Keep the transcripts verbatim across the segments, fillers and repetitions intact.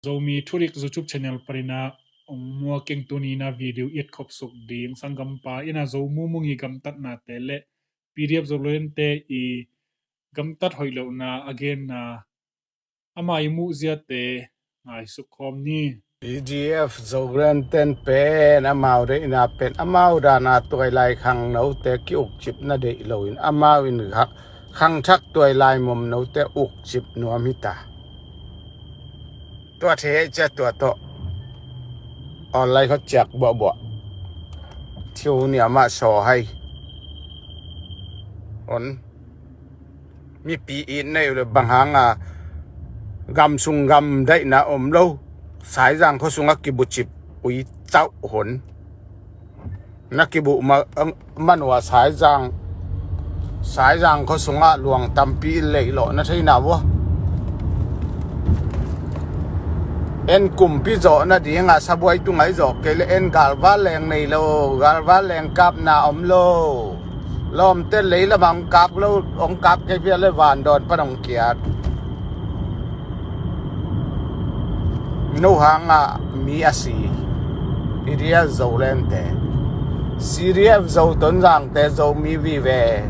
Zomi Thudik YouTube channel panin ah hong muak ing. Tuni in ah video i et khop suk ding sanggampa in ah Zo Mung Mung i gamtatnate le P D F Zoland te i gamtat hoih lohna a genna, ama i muh ziate ngaisuk khawm ni. P D F Zoland ten pen amau deihna pen amau dana tuailai khangnote ki-ukcipna deih loin amau in kha-, khangthak tuailai momnote ukcip nuam hi ta. Tua thei cia tua tawh online khuat ciak buahbuah thiu ni amah saw hai. On. Mipi it nei uh le bang hanga gam sung gam daihna om lo. Saizang khua sungah kibucip ui cauh hon. Na kibuh ma-, manua Saizang, Saizang khua sungah luang tampi i leih lawh na theina vua. En kumpi zawh nadinga sabuai tungai zawh kei le en galva leng nei lo, galva leng kapna om lo. Lawmte leilamah hong kap lo, hong kap kei piak le vandawn pan hong kiat. No hanga mi a si. Idia Zolente. C D F Zo Tonzangte Zomi vive.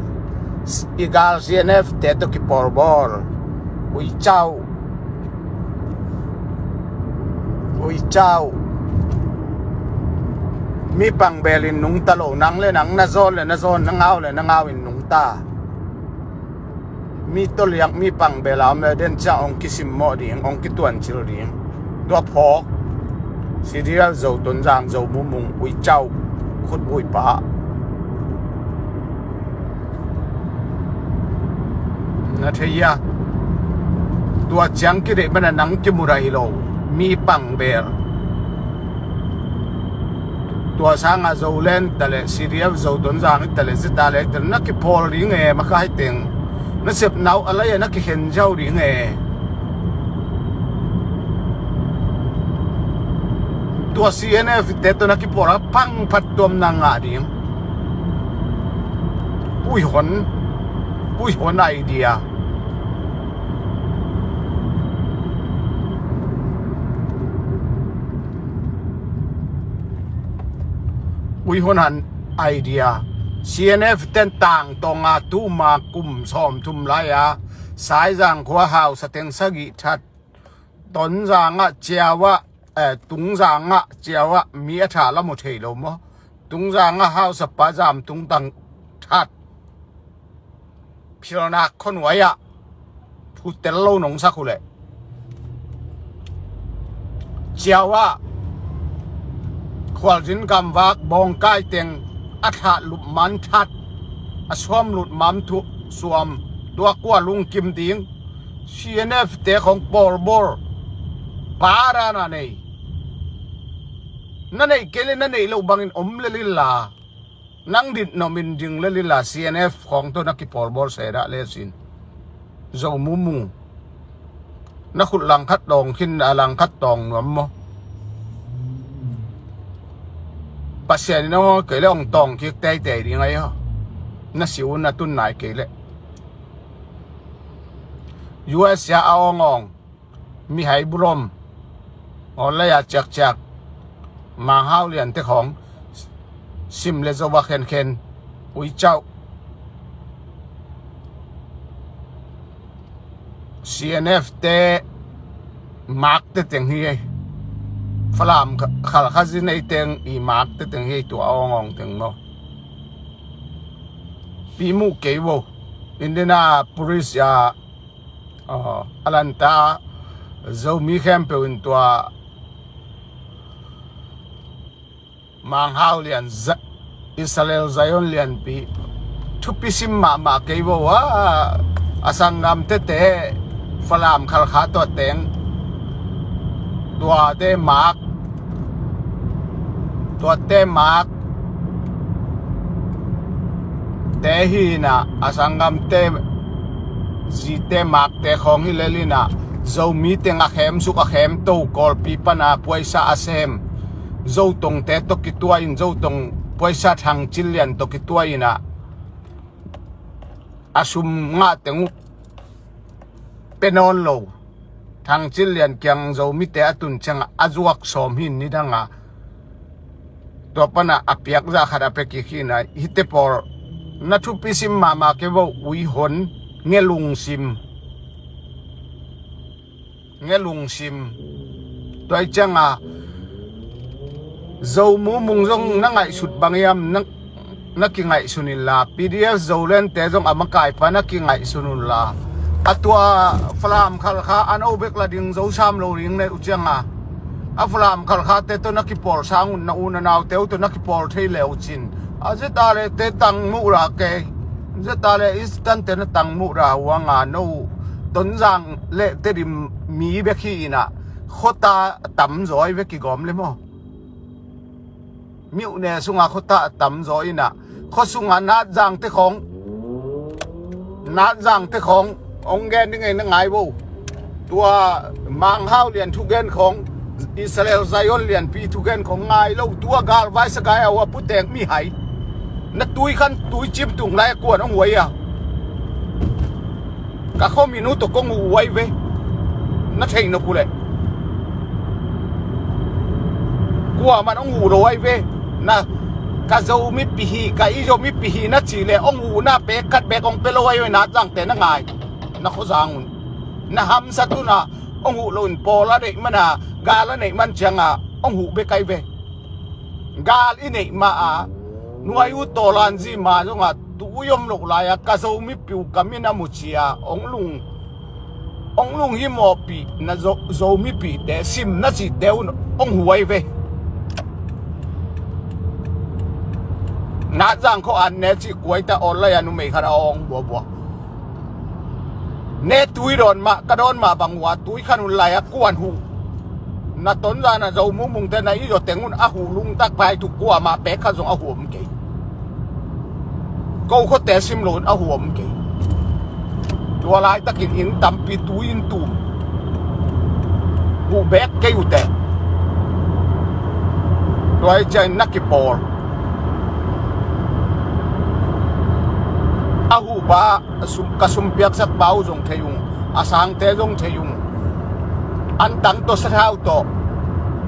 I gal C N F te tawh kipawlbawl. Ui cau. Ui cau. Mi pangbelin nungta lo, nang le nang na zawn le na zawn, na ngau le na ngau in nungta. Mi toliak mi pangbel a om le den ciang hong kisimmawh ding, hong kituancil ding. Tua phawk. Sidial Zo Tonzang Zo Mung Mung ui cau. Khutbui pa. Na thei a. Tua ciang kideih mana nang kimu dah hi lo. Mi pangbel. Tua sanga Zoland tale, C D F Zo Tonzang tale, zita le tale, na kipawl ding e, makaiteng. Na sep nau alai na kikhen jau ding e. Tua C N F te to na kipawl a pang phat tuam na ngah ding. Pui hon. Pui hon idea. Ui hun han idea. C N F ten tang tonga tuma kum sawm thum lai a Saizang khua hausa teng sagih that. Tonzangah ciawa, eh, Tungzangah ciawa mi a tha la mu thei lo maw? Tungzangah hausa pa zam tungtang that. Philnak khuanuai ah phutel lo nong sak uh leh. Ciau ah khualzin gamvak bawngkai teng a thah lup man that, a suam lut mam thu suam, tua kua lungkim ding. C N F te khong bawlbawl. Parana nei. Na neih kei le na neih loh bangin om le lila. Nang dit nopin ding le lila C N F khawng tawh na kipawlbawl se dah le sin. Zo Mung Mung. Na khut langkhat tawng khin a langkhat tawng nuam maw? Pasian in aw kei le ong tawng kik teitei ding ai haw. Na si un na tun nai kei le. U S a a awng awng. Mihai bulom. Awlaya ciakciak. Manghau liante khawng. Sim le zo a khenkhen. Ui cauh. C N F te Mark te teng hi ei. Falam kha-, Khalkha zi nei teng i Mark te teng hi ei tua awng awng teng maw. Pi muh kei vo. Indianapolis a Aw, a lanta Zomi khempeuh in tua Manghau lian Za-, Israel Zion lianpi thupi sim mahmah kei vo a, a sanggam tete Falam Khalkha tua teng tuate Mark Tuate Mark te hi inah a sanggamte zite Mark te khawng hi lel inah Zomi teng a khemsuk a khemto Kawlpi pana puaisa a sem Zotongte tawh kituahin Zotong puaisa thangcil lian tawh kituahinah a sum ngah teng uh pe nawn lo. Thang Cin Lian kiang Zomite a tun ciangah a zuak sawm hi in, nidanga tua panah a piak zah khat a pia kik hi in ah, hihte pawl na thupi sim mahmah kei vo. Uihon, nge lungsim, nge lungsim. Tua hi ciangah Zo Mu Mung zong na ngaihsut bang hiam, na, na kingaihsun inla, P D F Zolandte zong a makaipa na kingaihsun unla, a tua Falam Khalkha a no bek la ding, Zo sam lo ding neih uh ciangah, a Falam Khalkhate tawh na kipawl sang un, na u na naute uh tawh na kipawl thei le uh cin, a Zetalehte tang muh ra kei, Zetaleh Easternte na tang muh ra uh a nga, no Tonzang le Tedim mi bek hi in ah, khuata a tamzaw hi ve, kigawm le maw? Myone sungah khuata a tamzaw in ah, khua sungah Natzangte khawng, Natzangte khawng hong gen ding ei, na ngai vo. Tua Mang Hau Lian thugen khawng, Israel Zion Lianpi thugen khawng ngai lo. Tua galvai sagai a ua putek mihai, na tui khan tui cim tung lai a kuan hong huai a, ka khuaminu tawh kong uh huai ve. Na theih nop uh leh kuaman hong uh lo huai ve. Na, ka Zo mipi hi, ka i Zo mipi hi na cih leh hong uhna pek khat bek hong pia lo huai ve. Natzangte na ngai, na khuazang un. Na hamsat un ah, hong uh loin pawl a neih man a, gal a neih man ciangah hong uh bek ai ve. Gal i neih ma a, nuai uh tawlan zi ma zongah tui om loh lai-a ka Zo mipi uh ka min a mu cia hong lung, hong lunghimawhpih na Zo, Zo mipihte, sim na cihte un hong huai ve. Natzang khua an ne cih kuaita awl lai-a numei khat a awng buabua. Ne tui dawn mah, ka dawn mah bang ua tui khan un lai-a kuan huh. Na Tonzang, na Zo Mu Mungte, na i Zo teng un a huh lungtak pai tu, kuamah pek khat zong a huh om kei. Ko khuate sim lo un a huh om kei. Tua laitakin inn tampi tui in tum. Huh bek kei uh teh. Tua hi ciangin na kipawl. A huhpa, a sum, ka sum piaksak pa uh zong thei ung, a sangte zong thei ung. Antang tawh, sathau tawh,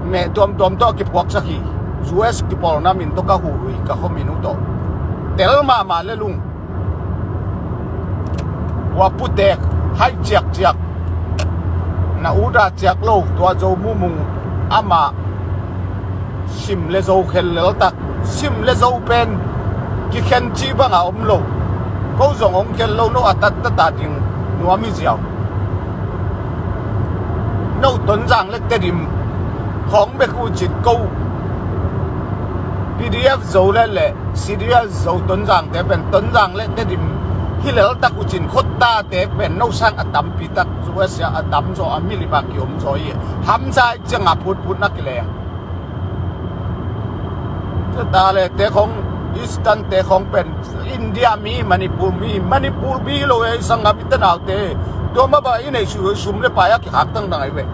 meh tuamtuam tawh a kipuaksak hi. U S kipawlna min tawh ka huh uh hi, ka khuamin uh tawh. Tel mahmah le lung. Ua putek, haih ciakciak. Na udah ciak lo, tua Zo Mu Mung amah sim le zo khel leltak. Sim le zo pen kikhen cih bangah om lo. Ko zong hong khel lo, no a tattata ding nuam hi ziau. No Tonzang le Tedim khawng bek uh cin ko. P D F Zoland le C D F Zo Tonzangte pen Tonzang le Tedim hi leltak uh cin, khuatate pen no sang a tampitak, U S a a tamzaw, a milipah kiomzaw hi. Hamsa ciangah phutphut na kileng. Zetalehte khawng, Easternte khawng pen India mi, Manipur mi, Manipur mi lo ei, sanggam i tanaute. Tua mah bang i neih sum le pai a kikhak tangtang ahi ve.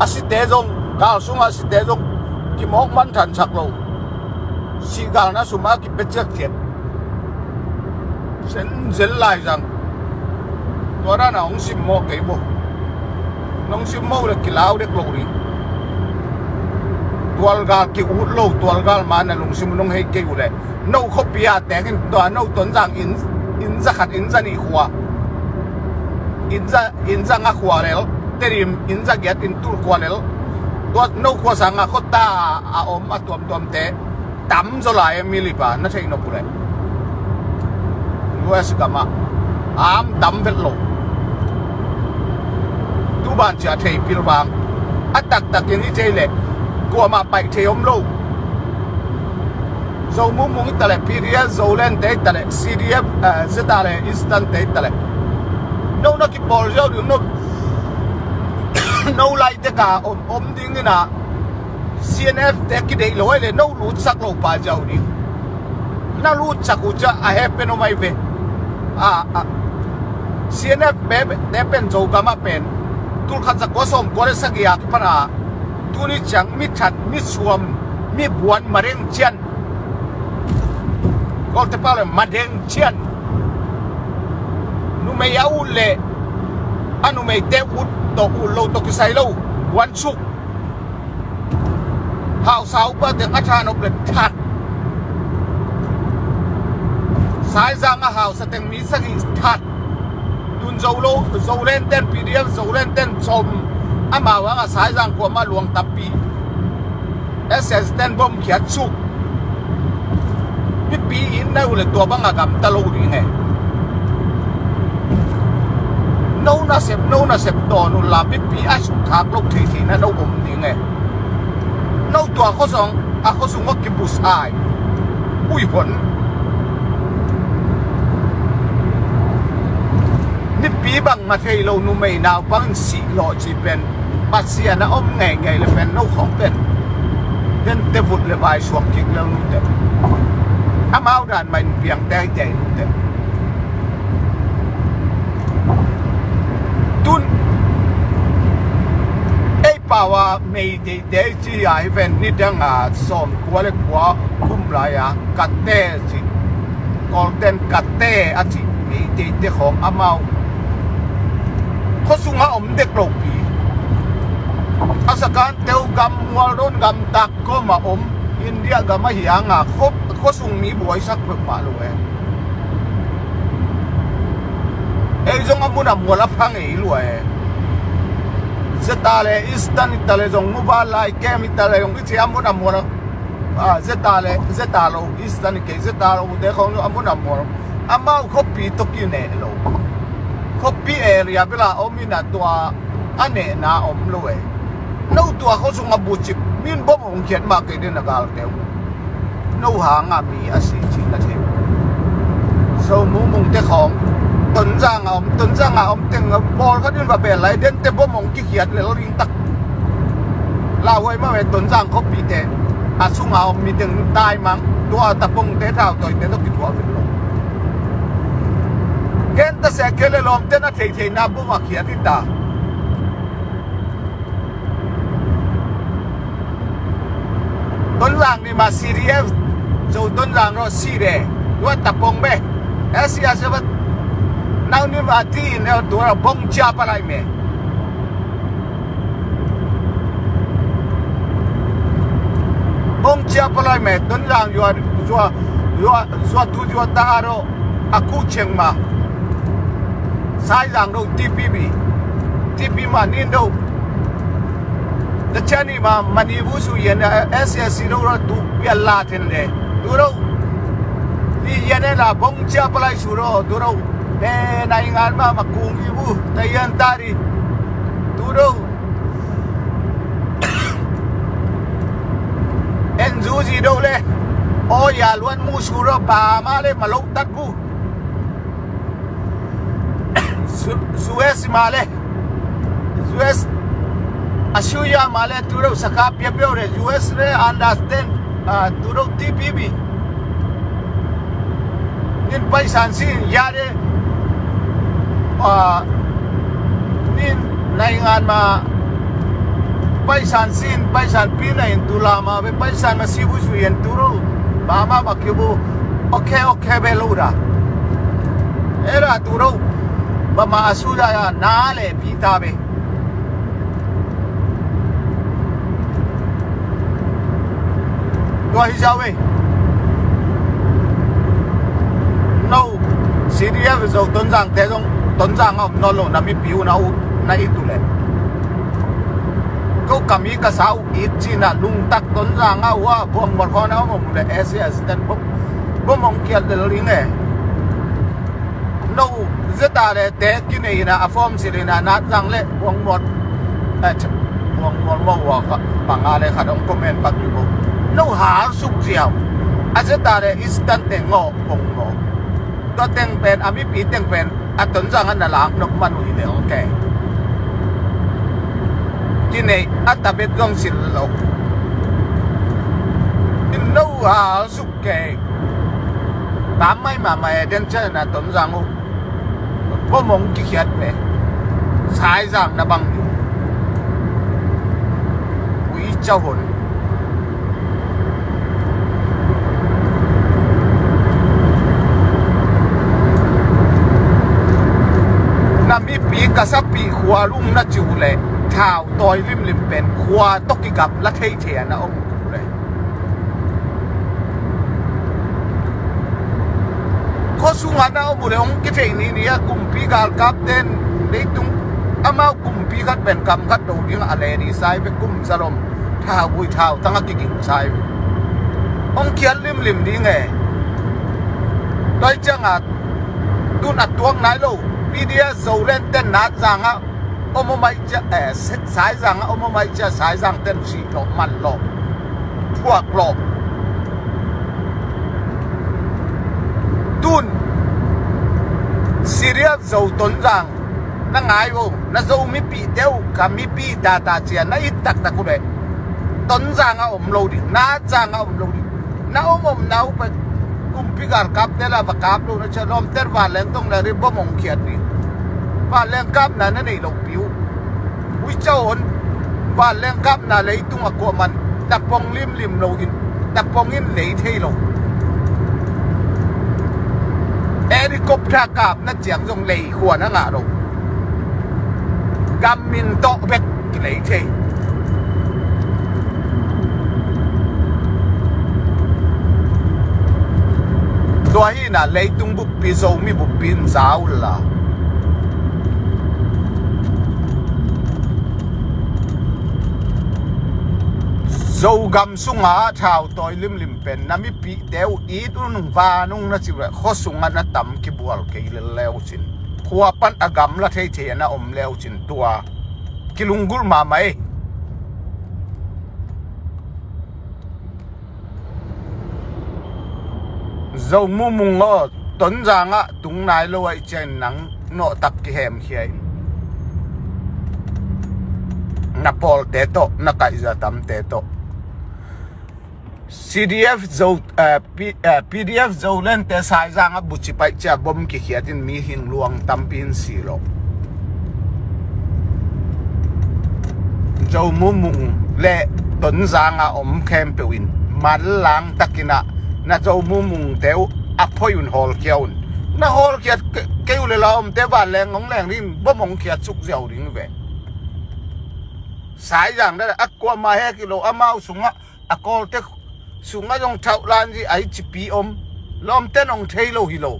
A site zong, gal sungah a site zong kimawk manthansak lo. Sihgalna sum a kipia ciakciak. Senzel lai zang. Tua dan a hong simmawh kei bo. Nong simmawh uh le kilau dek lo ding. Tualgal ki-ut lo, tualgal man a lungsim uh nong hei kei uh le, no khuapi a tengin tua no Tonzang inn, inn za khat, inn za nih khua, inn za, inn za nga khua lel, Tedim inn za giat, inn tul khua lel. Tua no khua sangah khuata a om a tuamtuamte tamzaw lai a, milipah na theih nop uh leh. U S gamah a am tam vet lo. Tuban cia thei pilvang a taktakin i thei leh kuamah paih thei om lo. Zo Mu Mung i ta leh, P D F Zolandte i ta leh, C D F, eh, Zetaleh Easternte i ta leh, no na kipawl ziau ding, no, no laitek a om, om ding in ah, C N F te kideih lo ai le no lutsak lo pa ziau ding. Na lutsak uh ciah a hepen om ai ve. A, a, C N F te pen Zogam ah pen tulkhat zakua sawmkua le sagih a kipan a, tuni ciang mi that, mi suam, mi buan, madeng cian. Kawlte pau le madeng cian. Numei a ut leh A numeite ut tawh ut lo tawh kisai lo. Kuan suk. Hausa upa teng a thanop le that. Saizang a hausa teng mi sagih that. Tun Zolo, Zolen ten P D F, Zolen ten sawm. Amau ang a Saizang kuama luang tampi. S S ten bom khiat suk. Mipi in na uh le tua bang a gamta lo ding e. No nasep, no nasep tawn uh la mipi a suk thak lo thei thei na no om ding e. No tua khuasung, a khuasung a kibus ai. Ui hon. Mipi bangmah thei lo numei naupang in sih lawh cih pen Pasian a om ngeingei le pen no khawng pen. Dente vut le vai suak kik lel nute. Amau dan mah in piangte ahi te nute. Tun ei pau a Meiteite ci a hi ven nidang a sawm kua le kua kum lai a kate ci. Kawlten kate a ci Meiteite khawng amau khuasung a om dek lopi. A sakan teu gam mual dawn gam tak kawm a om India gam a hiang a khuasung mi buaisak peuhmah lo e. Ei zong a mun a mual a phang ei lua e. Zeta le Eastern i ta le zong mobile lai kem i ta le zong i ci a mun a mual a, a, Zeta le Zeta lo Eastern i kei Zeta lo te khong a mun a mual. Amau khuapi tawh kineh lo. Khuapi area bela om in a tua a nehna om lo e. No tua khuasung a bucip min bom hong khiat mah kei den a galte uh. No hang a mi a si cih na thei uh. So mumungte khawng Tonzang a om, Tonzang a om teng a pawlkhat in va bel lai dente bom hong kikhiat lel ringtak. Lauhuai mah ve Tonzang khuapite a sunga om mi teng taimang tua tapongte thautawite tawh kithuah vin lo. Gen ta seh kei le lawmte na theitheina bom a khiat hi ta. Tonzang ni ma C D F Zo Tonzang ro si de. Tua tapong be. Asia se ba. Nau ni ma ti in el tua bong chia palai me. Bong chia palai me Tonzang yua yua yua yua tu yua ta ro. A ku cheng ma. Saizang do T P B. T P ma nin do. Tachani ma mani bu su yen S S C do ro tu bia la ten de. Tu ro. Ni yen la bong chia palai su ro tu ro. E nai ngan ma ma kung i bu. Ta yen ta ri. Tu ro. En zu zi do le. O ya luan mu su ro ba ma le ma lo tat bu. Su-, U S male. U S. Asuya male turo saka pia pia re U S re understand. Ah, turo T P B. Nin paisan sin yare. Ah, nin naingan ma paisan sin, paisan pina in tulama be paisan ma sibu su yen turo. Mama makibu. Okay, okay, be lura. Era turo. Ba ma asuda ya nale pita be. Tua hi zau ei. No, C D F Zo Tonzang te zong Tonzang a om nawn lo na mipi uh na uh na it uh le. Ko kami ka sa uh it cina lungtak Tonzang a uh a buang mawr khawn a om om le S A S ten bom bom hong kiat lel ring e. No zeta le te kinei ina a form sil ina nat zang le buang mawt. Eh, buang mawt mawt ua ka panga le khat hong comment pak yu bo. No hal suk ziau. A zeta le Eastern te ngawh buang mawt. Tua teng pen a mipi teng pen a Tonzang a na lak nok man uh hi le ok. Kinei a tabet zong sil lo. In no hal suk kei. Tam mai mahmah e den cian na Tonzang uh. Bom hong kikhiat ve. Saizang na bang hi. Ui cau hon. Na mi Pi ka sapi khua lung na ci uh leh thau tawi limlim pen khua tawh kigamla thei thei a na om uh leh khua sungah na om uh leh hong kithei ni ni a kumpi galkap ten leitung amau kumpi khat pen kam khat do ding a le ni sai ve kum zalom thau bui thau tang a kiging sai ve hong khiat limlim ding e. Toi ciangah tun a tuak nai lo P D F Zoland ten Nazang ah om om ai cia eh, Saizang ah om om ai cia Saizang ten sih lawh man lawh thuak lawh. Tun Syria Zo Tonzang na ngai uh na Zo mipihte uh ka mipi data cia na it taktak uh leh Tonzang ah om lo ding Nazang ah om lo ding na om om na uh pen kumpi galkapte la va kap lo na cia lawmter vanleng tong le ri bom hong khiat ding vanleng kapna na nei lo piu. Uica on vanleng kapna leitung a kuaman tapong limlim lo in tapong in lei thei lo. Helicopter kapna ciang zong lei khua na ngah lo. Gammin tawh bek kilei thei. Tua hi na leitung buppi Zomi buppi in za uh la Zogam sungah thau tawi limlim pen na mipihte uh it un vanung na cih leh khua sungah na tam kibual kei lel le uh cin khua pan a gamla thei thei a na om le uh cin tua kilunggulh mahmah ei. Zo mumung aw Tonzang ah tung nai lo aih ciangin nang nawhtak kihemkhia in na pawlte tawh na kaihza tamte tawh C D F Zo eh, P, eh, P D F Zolandte Saizang ah buci paih cia bom kikhiat in mi hing luang tampi in si lo. Zo mumung le Tonzang a om khempeuh in manlang takin ah na Zo mumungte uh a phoi un hawlkhia un. Na hawlkhiat kei uh le la omte vanleng hong leng ding bom hong khiat suk ziau ding ve. Saizang dah a kuama hek hi lo amau sungah a kawlte sungah zong thauh lan zi ai cipi om lawmten hong thei lo hi lo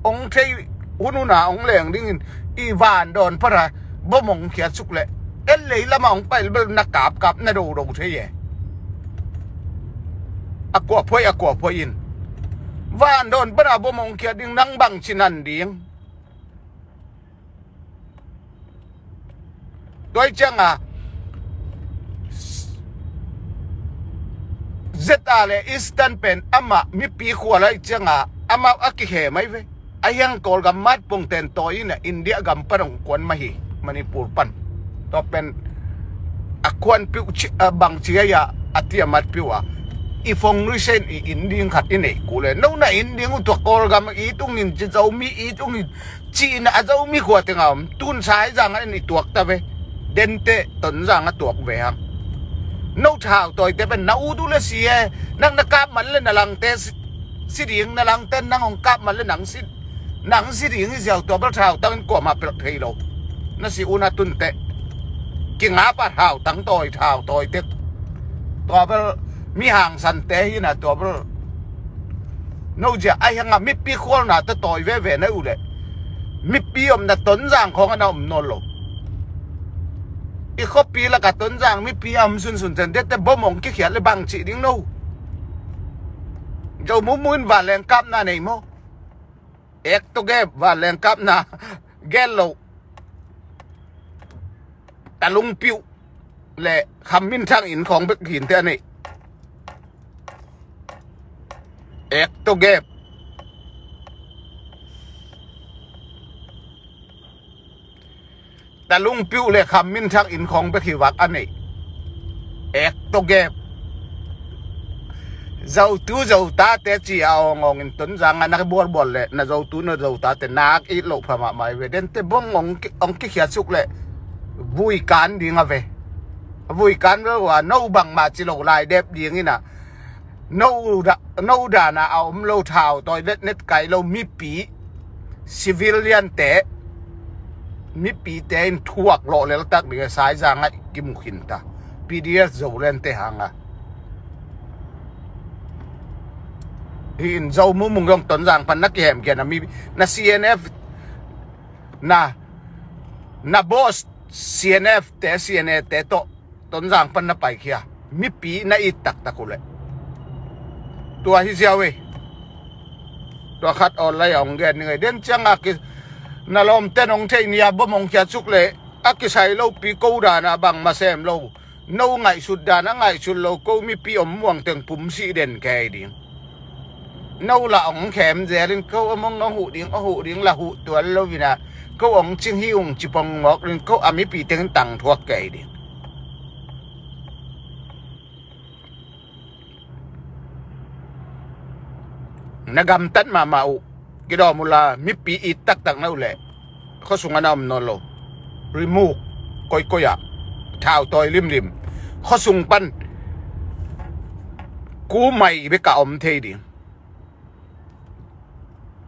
hong thei hun huna hong leng dingin i van dawn para bom hong khiat suk leh en lei lamah hong pai bel na kapkap na dodo thei e. A kuaphoi a kuaphoi in van dawn para bom hong khiat ding nang bang cinan ding. Tua ih cianga Z a le Eastern pen amah mipi khual aih cianga amah a kikhe mai ve. A hiang Kawlgam matpong ten tawi in a India gam pan hong kuan mah hi Manipur pan. Tua pen a kuan piuh ci a bang ci aia a tiamat piuh a i fong risen i in ding khat i neih kule no na in ding uh tua Kawlgam i tungin ci Zomi i tungin Cihna a Zomi khua tengah om tun Saizang ah in i tuak ta ve. Dente Tonzang a tuak ve hang. No thau tawite pen na ut uh le si e. Nang na kap man le na langte si ding na langte nang hong kap man le nang si nang si ding i ziau tua bel thau tangin kuamah pelh thei lo. Na si una tunte kingap a thau tang tawi thau tawite tua bel mi hangsante hina tua bel. No zia a hianga mipi khualna tawh tawi veve na uh leh mipi omna Tonzang khawng a na om nawn lo. I khuapi laka Tonzang mipi a om sunsun ten dette bom hong kikhiat le bang cih ding no. Zo mumu in vanleng kapna nei maw? Ek tawgep vanleng kapna gel lo. Talungpiuh le Kham Min Thang inn khawng bek hinte a neih. Ek tawgep Talungpiuh le Kham Min Thang inn khawng bek hi vak a neih. Ek tawgep Zotu Zotate ci a awngawng in Tonzang a na bualbual le na Zotu na Zotate nak it loh pha mahmah i ve. Dente bong ong kikhiat suk le vui kan ding a ve. Vui kan ve ua no bangmah ci lo lai dep ding ina no dana a om lo thau tawi letnet kai lo mipi civiliante mipite in thuak lawh leltak ding e, Saizang ah i kimu khin ta. P D F Zoland te hang a. Hi in Zo Mung Mung zong Tonzang pan na kihemkhia na mi, na C N F, na, na boss C N F te, C N A te tawh Tonzang pan na paikhia. Mipi na it taktak uh leh tua hi ziau e. Tua khat online a hong gen ni ngai. Den ciang a ki, na lawmte nong thei ni a bom hong khia suk leh a kisai lopi ko dan a bangmah sem lo. No ngaihsut dan a ngaihsut lo ko mipi om muang teng pum sih den kei ding. No lah hong khem zel in ko a mong hong huh ding, a huh ding lah huh tual lo in a, ko hong cing hi ung ci pong mawk ding, ko a mipi teng tang thuak kei ding. Na gamtat mahmah uh, kidawm uh la mipi it taktak na uh leh khuasung a na om nawn lo. Remove, koikoi ah, thau tawi limlim. Khuasung pan kumai bek a om thei ding.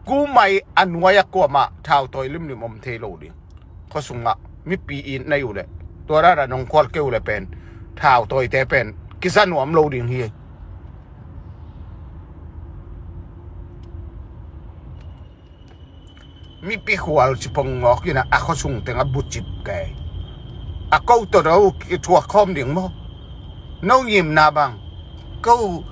Kumai a nuai a kuamah thau tawi limlim om thei lo ding. Khuasung ah mipi it na uh leh, tua rara nong khual kei uh leh pen thau tawite pen kiza nuam lo ding hi. Mipi khual ci pong ngawk in a, a khuasung teng a bucip kei. A ko tawh no kithuak khawm ding maw? No ngimna bang ko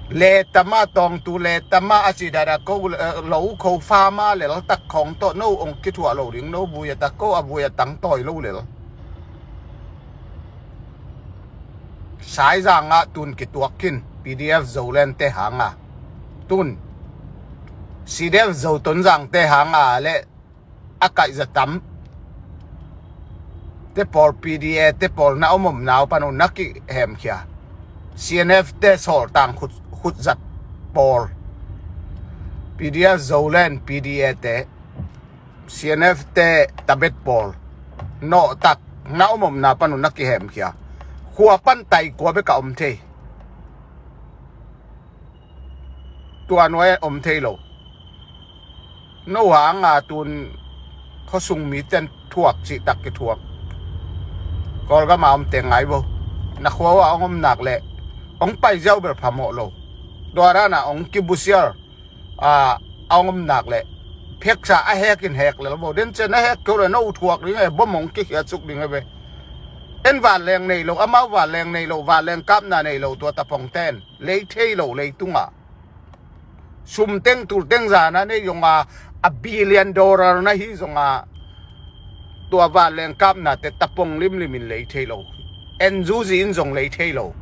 le tama tawngtu le tama a ci dada ko, eh, lo ko fama lel tak khawng tawh no ong kithuah lo ding, no vui a tak ko a vui a tang tawi lo lel. Saizang ah tun kituak khin P D F Zoland te hang a, tun C D F Zo Tonzang te hang a le a kaihza tam te pawl, P D A te pawl na om om nau pan uh na kihemkhia. C N F te sawltang khut, khutzat pawl, P D F Zoland, P D A te, C N F te tabet pawl nawhtak na om om na pan uh na kihemkhia. Khua pan tai kua bek a om thei. Tua nuai om thei lo. No hang a tun khuasung miten thuak cihtak kithuak. Kawlgam a om teng ngai vo. Na khua uh a ong om nak leh ong pai ziau bel phamawh lo. Tua dan a ong kibusial a, a ong om nak leh pheksa a hek in hek lel vo. Den ciang a hek keu leh no thuak ding e, bom ong kikhiat suk ding e ve. En vanleng nei lo, amau vanleng nei lo, vanleng kapna nei lo, tua tapong ten lei thei lo, leitungah sum teng tul teng zana nei zong a, a billion dollar na hi zong a, tua vanleng kapna te tapong limlim in lei thei lo. N G O in zong lei thei lo.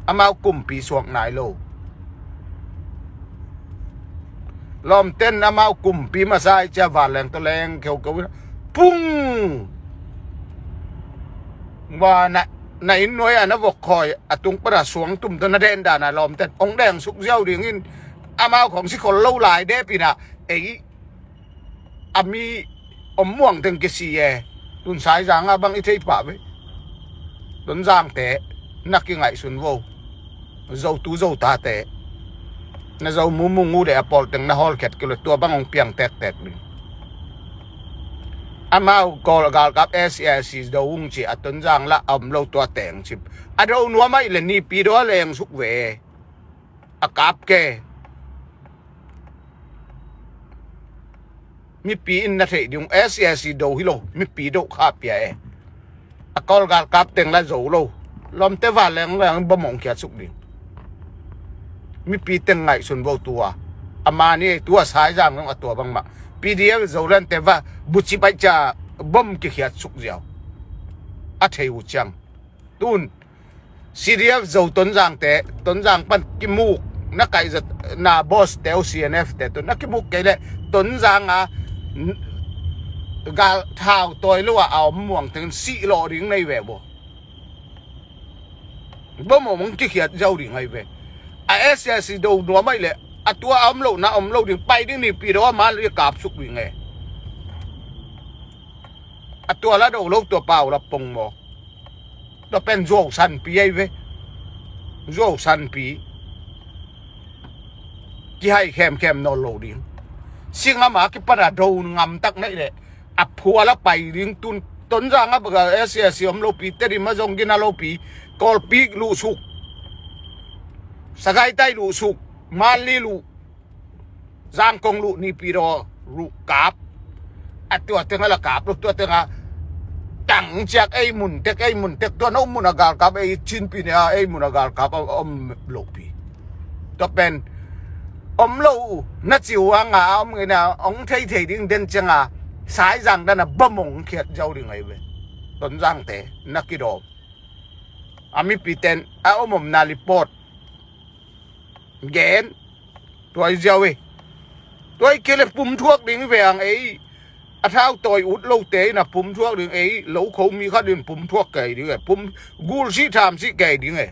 Amau kumpi suak nai lo. Lawmten amau kumpi masa i cia vanleng tawh leng keukeu in pung. Wa na, na inn nuai a na vok khawi a tung pana suang tum tawh na den dana lawmten ong deng suk ziau dingin amau khong sikhol lo lai depina ei a mi om muang teng kisi e. Tun Saizang a bang i thei pah ve. Tonzangte na kingaihsun vo. Zotu Zotate na Zo Mung Mung uh de a pawl teng na hawlkhiat kilo tua bang hong piang tektek ding. Amau kawl galkap S A C do ung ci a Tonzang lah a om lo tua teng cip. A do nuam aih le nipi do a leng suk ve. A kap ke. Mipi in na theih ding uh S A C do hi lo, mipi do kha pia e. A kawl galkap teng la zo lo. Lawmte vanleng leng bom ong khiat suk ding. Mipi teng ngaihsun vo tua. A mani tua Saizang long a tua bangmah. P D F Zolandte va buci paih cia bom kikhiat suk ziau. A thei uh ciang. Tun C D F Zo Tonzangte, Tonzang pan kimuk na kaihzat na boss teu C N F te tun na kimuk kei le Tonzang a n-, gal thau tawi lo a a om muang teng sih lawh ding nei ve bo. Bo mo mong kikhiat ziau ding ai ve. A S A C do nuam ai le a tua a om lo na om lo ding pai ding nipi do a man le kap suk ding e. A tua la do lo tua pau la pong mo. Tua pen zuau sanpi ai ve. Zuau sanpi. Kihai khemkhem nawn lo ding. Singam a kipana do ngam tak nei le a phual a pai ding tun. Tonzang a baka S A C om lopi, Tedim a zong gina lopi, Kawlpi luhsuk, Sagaitai luhsuk, Manli luh, Zangkong luh, Naypyidaw luh kap. A tua teng a la kap lo, tua teng a tang ciak ei mun tek, ei mun tek, tua no mun a galkap, ei Chin pyine a ei mun a galkap a om lopi. Tua pen om lo na ci uh a nga a om ngeina ong thei thei ding den cianga Saizang dan a bamong khiat zau ding ahi ve. Tonzangte na kidawm a mipiten a om omna report gen. Tua i ziau e. Tua i kele pum thuak ding ve ang ei. A thau tawi ut lote in a pum thuak ding ei, lo kho mi khat in pum thuak kei ding e. Pum gul sih tham sih kei ding e.